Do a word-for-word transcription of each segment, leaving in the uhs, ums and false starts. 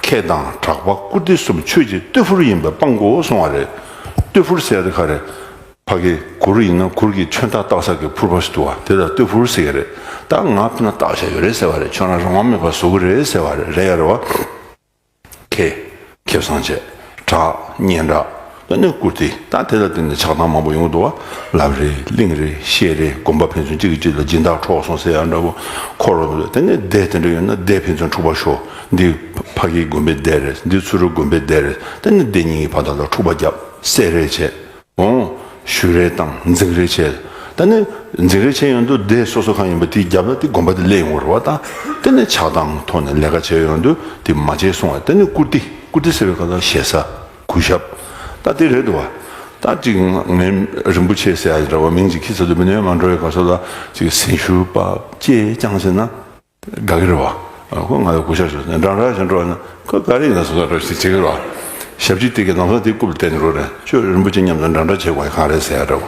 ཁེ་དང་གྲགས་པ་བཀུར་སྟི་གསུམ་ཆོས་ཀྱི་རྟུལ་ཕུར་ཡིན་པས་སྤང་དགོས་གསུང་བ་རེད། རྟུལ་ཕུར་ཟེར་ཡ་དེ་ག་རེ། ཕ་གི་གུར་ཡིན་ན་གུར་གྱི་ཆོན་ཐག་བཏགས་ས་གི་ཕུར་པ་ཞིག་འདུག་བ། དེ་ལ་རྟུལ་ཕུར་ཟེར་གི་རེད། ད་ང་ཕུ་ན་བཏགས་བཞག་ཡོད་རེད་ཟེར་བ་རེད། ཁྱོད་རང་རང་དབང་མེད་པར་བཟོ་གི་རེད་ཟེར་བ་རེད། རེད་ཡ་རེད་བ། ཁེ། ཁེ་བཟང་བྱས། གྲགས། སྙན་གྲགས། ད་ནི་བཀུར་སྟི། ད་དེ་ལ་བརྟེན་ནས་ཆགས་སྡང་མང་པོ་ཡོང་གི་འདུག་བ། ལབ་རེད། གླེང་རེད། བཤད་རེད། དགོན་པ་ཕན་ཚུན་གཅིག་གིས་གཅིག་ལ་སྦྱིན་བདག་འཕྲོག་སོང་ཟེར་ཡ་འདྲ་བོ། འཁོར་རོ། དེ་ནས་སྡེ་དེ་འདྲ་ཡོད་ན་སྡེ་ཕན་ཚུན་འཁྲུག་པ་ཤོར། འདི་ཕ་གིའི་དགོན་པའི་སྡེ་རེད། འདི་ཚུ་རུ་དགོན་པའི་སྡེ་རེད། དེ་ནས་སྡེ་གཉིས་ཀྱི་བར་དག་ལ་འཁྲུག་པ་བརྒྱབ། བསད་རེས་བྱས། འོང་། ཞུ་རེས་དང་འཛིང་རེས་བྱས། ད་ནི་འཛིང་རེས་བྱས་ཡོང་དུས་སྡེ་སོ་སོ་གང་ཡིན་པ་དེའི་རྒྱབ་ལ་དེ་དགོན་པ་དེ་སླེབས་ཡོང་བ་རེད་བ། ད་དེ་ནི་ཆགས་སྡང་ཐོག་ནས་ལས་ཀ་བྱས་ཡོང་དུས་དེ་མ་བྱས་གསུང་བ། དེ་ནི་བཀུར་སྟི། བཀུར་སྟི་ཟེར་བའི་སྐབས་ལ་ཞེ་ས། གུས་ཞབས། ད་དེ་རེད་འདུག་བ། ད་ཅིག་ངས་རིན་པོ་ཆེ་ཟེར་ཡ་འདྲ་བ་མིང་ཅིག་ཁྱི་ཚ་དུ་མི་ནས་མ་འགྲོ་བའི་སྐབས་སུ་ལ་ཅིག་སེམས་ཤུགས་པ་ཅེས་ཀྱང་ཟེར་ན། དགའ་གི་རེད་བ། ཁོ་ང་ལ་གུས་ཞབས་ཞུ་ནས་འདྲ་འདྲ་བྱས་འགྲོ་བ་ན། ཁོ་ག་རེ་ཡིན་ན་བཟོ་ལྟ་འདྲ་ཞིག་བྱེད་ཀྱི་རེད་བ། ཞབས་ཕྱི་དེ་གའི་ལམ་སང་དེ་རྐུབ་ལ་བསྟན་འགྲོ་རེད། ཁྱོད་རིན་པོ་ཆེ་མཉམ་དུ་འདྲ་འདྲ་བྱེད་དགོས་གང་རེད་ཟེར་ཡ་འདྲ་བོ།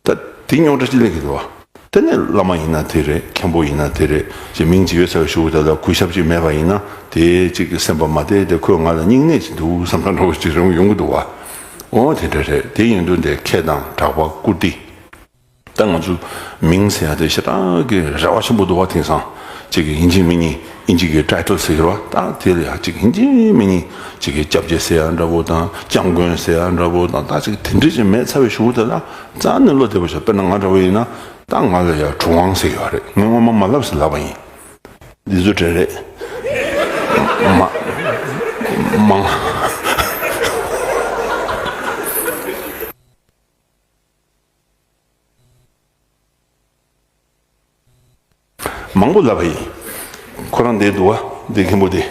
ད་དེ་རྙོག་དྲ་ཅིག་སླེབས་ཀྱི་འདུག་བ། དེ་ནས་བླ་མ་ཡིན་ན་དེ་རེད། མཁན་པོ་ཡིན་ན་དེ་རེད། ཅིག་མིང་ཅིག་ཡོད་ཚར་བའི་གཞུག་གུ་དེ་ལ་གུས་ཞབས་ཅིག་མེད་པ་ཡིན་ན་དེ་ཅིག་གི་སེམས་པ་མ་བདེ། དེ་ཁོས་ང་ལ་སྙིང་ནད་ཅིག་འདུག་བསམ་ཁ་འདྲ་བོ་ཅིག་རང་ཡོང་གི་འདུག་བ། འོ་དེ་འདྲ་རེད། དེ་ཡིན་དུས་དེ་ཁེ་དང་གྲགས་པ་བཀུར་སྟི། ད་ང་ཚོ་མིང་ཟེར་ཡ་དེ་ཞེ་དྲག་གི་རེ་བ་ཆེན་པོ་འདུག་བ། དེང་སང་ཅིག་གི་ཡིན་གཅིག་མིན་གཉིས་ཨིན་ཇི་གི་ཊའི་ཊལ་ཟེར་གི་རེད་བ། ད་དེ་ལ་ཡ་ཅིག་ཡིན་གཅིག་མིན་གཉིས་ཅིག་གི་སྐྱབས་རྗེ་ཟེར་ཡ་འདྲ་བོ་དང་སྐྱབས་མགོན་ཟེར་ཡ་འདྲ་བོ་དང་ད་ཅིག་དེ་འདྲ་ཅིག་མེད་ཚར་བའི་གཞུག་དེ་ལ་རྩ་ནས་བློ་བདེ་པོ་ཞིག་དཔེར་ན་ང་འདྲ་བོ་ཡིན་ན་ད་ང་ལ་ཡ་གྲུབ་དབང་ཟེར་ཡོད་རེད། ངས་སྔོན་མ་མ་ལབ་ཟེར་ལབ་པ་ཡིན། འདི་ཚོ་འདྲ་རེད། མ་མང་། མང་པོ་ལབ་པ་ཡིན། ཁོ་རང་འདིར་འདུག་བ། འདི་མཁན་པོ་འདི།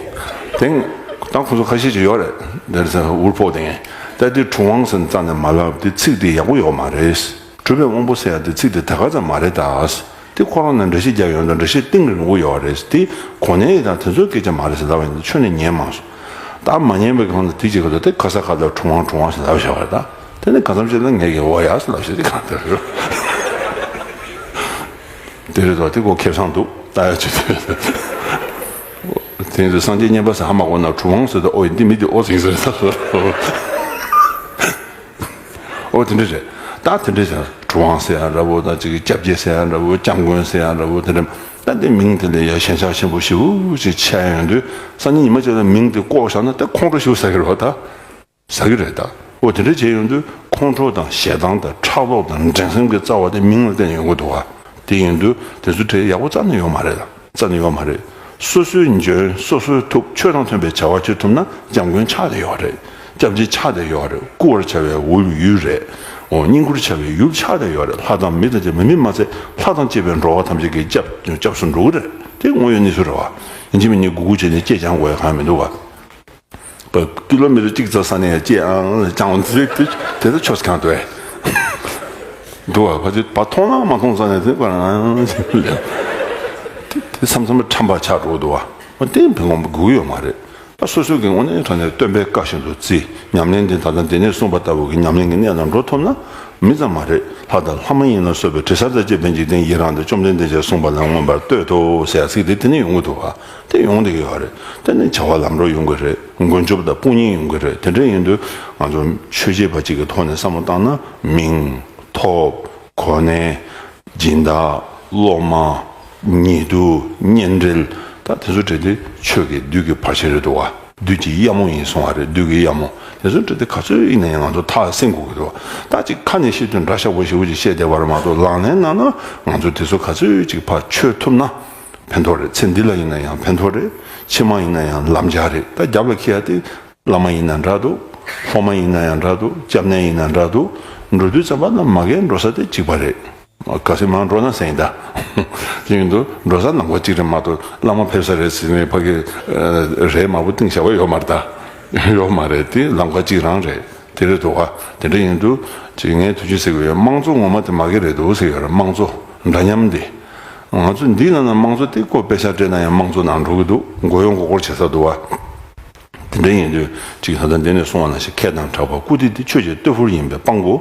དེང་ད་ཁོ་ཚོ་ཁ་ཤས་ཅིག་ཡོད་རེད། འདིར་ས་འུར་ཕོག་དེ། ད་འདི་གྲུབ་དབང་ཟེར་རྩ་ནས་མ་ལབ། འདི་ཚིག་འདི་ཡག་པོ་ཡོད་མ་རེད། གྲུབ་པའི་དབང་པོ་ཟེར་ཡ་འདི་ཚིག་འདི་ད་ག་ཙམ་མ་རེད་ད། འདི་ཁོ་རང་ནས་འགྲེལ་བཤད་རྒྱག་ཡོང་དུས་འགྲེལ་བཤད་གཏིང་རིང་པོ་ཡོད་རེད། འདི་གོ་གནས་དང་དེ་ཚོའི་སྐད་ཆ་མ་རེད་ཟེར་ལབ་པ་ཡིན། ཆོས་ནས་ཉན་མ་སོང་། ད་མ་ཉན་པའི་སྒང་ལ་དེ་གཅིག་ག་ལ་དེ་ག་ས་ག་ལ་གྲུབ་དབང་གྲུབ་དབང་ཟེར་ལབ་བཞག་པ་རེད་ད། དེ་ནས་གང་འཚམ་ཞིག་ལ་ངས་ཀྱི་འོ་ཡ་ཟེར་ལབ་བཞག་དེ་གང་ལྟར། དེ་རེད་དོ། དེ་ཁོ་ཁེ་བཟང་འདུག་ལྟ་ཡ་ཅིག་དེ། དེ་ཚོ་སངས་རྒྱས་བསྙེན་པ་ཟེར་ཧ་མ་གོ་ན་གྲུབ་དབང་ཟེར་དུས་ཨོ་འདི་མི་འདི་ཨོ་ཟིག་ཟེར་ད། ཨོ་དེ་འདྲ་རེད། ད་དེ་འདྲ་ཟེར་གྲུབ་དབང་ཟེར་ཡ་འདྲ་བོ་དང་ཅིག་སྐྱབས་རྗེ་ཟེར་ཡ་འདྲ་བོ་སྐྱབས་མགོན་ཟེར་ཡ་འདྲ་བོ་དེ་འདྲ། ད་དེ་མིང་དེ་ལ་ཡ་ཞེན་ཆགས་ཆེན་པོ་ཞེ་པོ་ཅིག་ཆགས་ཡོང་དུས་སང་ཉིན་ཉི་མ་གཅིག་ལ་མིང་དེ་བཀོག་བཞག་ན་ད་ཁོང་ཁྲོ་ཞེ་པོ་ཟ་གི་རེད་བ་ད། ཟ་གི་རེད་ད། འོ་དེ་འདྲ་བྱས་ཡོང་དུས་ཁོང་ཁྲོ་དང་ཞེ་སྡང་དང་ཕྲག་དོག་དང་འགྲན་སེམས་ཀྱི་རྩ་བ་དེ་མིང་ལ་བརྟེན་ནས་ཡོང་གི་འདུག་བ། དེ་ཡིན་དུས་དེ་ཚོ་གྲས་ཡག་པོ་རྩ་ནས་ཡོད་མ་རེད་ལ། རྩ་ནས་ཡོད་མ་རེད། སོ་སོའི་འཇོན། སོ་སོའི་ཐུབ། ཆོས་དང་མཐུན་པའི་བྱ་བ་བྱེད་ཐུབ་ན་སྐྱབས་མགོན་ཆགས་བསྡད་ཡོད་རེད། སྐྱབས་རྗེ་ཆགས་བསྡད་ཡོད་རེད། བཀུར་བར་བྱ་བའི་འོས་ཡུལ་རེད། འོ་བསྙེན་བཀུར་བྱ་བའི་ཡུལ་ཆགས་བསྡད་ཡོད་རེད། ལྷ་དང་མི་དང་བཅས་མི་མི་མ་ཚད་ལྷ་དང་བཅས་པའི་འགྲོ་བ་ཐམས་ཅད་ཀྱི་སྐྱབས་སྐྱབས་སུ་འགྲོ་གི་རེད། དེ་དངོས་ཡོད་གནས་ཚུལ་རེད་བ། ཡིན་གཅིག་མིན་གཉིས་སྒུག་སྒུག་བྱས་ནས་སྐྱེས་ཀྱང་དགོས་ཡ་གང་མི་འདུག་བ། པ་ཀི་ལོ་མི་ཊར་གཅིག་ཙམ་ས་ནས་ཡ་སྐྱེས་ཨང་ལ་ཅང་འོང་དུས་དེ་ཚོ་ཆོས་གང་འདུག་ཨེ། འདུག་བ། ཕ་ཚོས་བ་མཐོང་ན་མ་མཐོང་ས་ནས་དེ་པར་ཨང་ཅིག་ལས། དེ་དེ་མཚམས་མཚམས་ཁྲམ་པ་ཆགས་འགྲོ་འདུག་བ། འོ་དེ་ཕན་ངོམ་དགོས་ཡོད་མ་རེད། ད་སོ་སོའི་གི་དངོས་གནས་དྲང་གནས་སྟོན་པའི་བཀའ་བཞིན་དུ་བརྩི། ཉམས་ལེན་དེ་ད་ལྟ་འདི་ནས་གསུངས་པ་ལྟ་བུ་གི་ཉམས་ལེན་གྱི་གནས་ལ་འགྲོ་ཐུབ་ན་མི་ཙམ་མ་རེད། ལྷ་དང་ལྷ་མ་ཡིན་ལ་སོགས་པའི་དྲི་ཟར་དང་བཅས་པའི་འཇིག་རྟེན་ཡི་རངས་ཏེ་བཅོམ་ལྡན་འདས་ཀྱིས་གསུངས་པ་ལ་མངོན་པར་བསྟོད་དོ་ཟེར་ཡ་ཚིག་དེ་དེ་ནས་ཡོང་གི་འདུག་བ། དེ་ཡོང་བསྡད་ཀྱི་ཡོད་རེད། དེ་ནས་བྱ་བ་ལམ་འགྲོ་ཡོང་གི་རེད། མགོན་སྐྱབས་དང་དཔུང་གཉེན་ཡོང་གི་རེད། དེ་འདྲ་ཡིན་དུས་ང་ཚོ་ཆོས་བྱེད་པ་གཅིག་གི་ཐོག་ནས་བསམ་བློ་བཏང་ན་མིང་། ཐོབ། གོ་གནས། སྦྱིན་བདག་སློབ་མ། ཉེ་དུ། གཉེན་འབྲེལ། ད་དེ་ཚོ་གྲས་དེ་ཆོས་ཀྱི་བདུད་ཀྱི་བར་ཆད་རེད་འདུག་བ། བདུད་ཀྱི་གཡབ་མོ་ཡིན་གསུང་བ་རེད། བདུད་ཀྱི་གཡབ་མོ། དེ་ཚོ་གྲས་དེ་ག་ཚོད་ཡིན་ན་ཡང་ང་ཚོ་ཐག་སྲིང་དགོས་ཀྱི་འདུག་བ། ད་ཅིག་ཁ་ནས་བཤད་དུས་འདྲ་ཤག་པོ་ཞེ་པོ་ཅིག་བཤད་བསྡད་པ་རེད་མ་གཏོགས་ལག་ལེན་གནང་ན་ང་ཚོ་དེ་ཚོ་ག་ཚོད་ཅིག་ཕར་ཆོད་ཐུབ་ན་ཕན་ཐོགས་རེད། ཚེ་འདི་ལ་ཡིན་ན་ཡང་ཕན་ཐོགས་རེད། ཕྱི་མ་ཡིན་ན་ཡང་ལམ་རྒྱགས་རེད། ད་རྒྱབ་ལ་འཁྱེར་ཡ་དེ། བླ་མ་ཡིན་ན་འདྲ་འདུག་སློབ་མ་ཡིན་ན་ཡང་འདྲ་འདུག་སྐྱབས་གནས་ཡིན་ན་འདྲ་འདུག་འགྲོ་དུས་ཙམ་པ་ན་མ་གིར་འགྲོ་ས་དེ་གཅིག་པ་རེད། ག་ཚོད་མང་འགྲོ་ན་ཟེར་ཡིན་ད། དེ་ཡིན་དུས་འགྲོ་ས་ལམ་ཁ་གཅིག་རེད་མ་གཏོགས་བླ་མ་ཕེབས་ས་རེད་ཟེར་ནས་ཕ་གི་རས་དམར་པོ་བཏིང་བཞག་པ་ཡོད་མ་རེད་ད། ཡོད་མ་རེད། དེ་ལམ་ཁ་གཅིག་རང་རེད། དེ་རེད་འདུག་ག་དེ་འདྲ་ཡིན་དུས་ཅིག་ངས་ཐུགས་རྗེ་ཟེར་གི་ཡོད། དམངས་གཙོ་ངོ་མ་དེ་མ་གི་རེད་འདུག་ཟེར་གི་ཡོད་རེད། དམངས་གཙོ་འདྲ་མཉམ་དེ། ང་ཚོ་འདི་ནང་ན་དམངས་གཙོ་དེ་ཁོ་དཔེ་ཆ་སྤྲད་ན་ཡང་དམངས་གཙོ་ནང་འགྲོ་གི་འདུག་མགོ་གཡོག་མགོ་སྐོར་བྱེད་ས་འདུག་བ། དེ་འདྲ་ཡིན་དུས་ཅིག་ད་ལྟ་འདི་ནས་གསུངས་པ་ནང་བཞིན་ཁེ་དང་གྲགས་པ་བཀུར་སྟི་དེ་ཆོས་ཀྱི་རྟུལ་ཕུག་ཡིན་པས་སྤང་དགོས།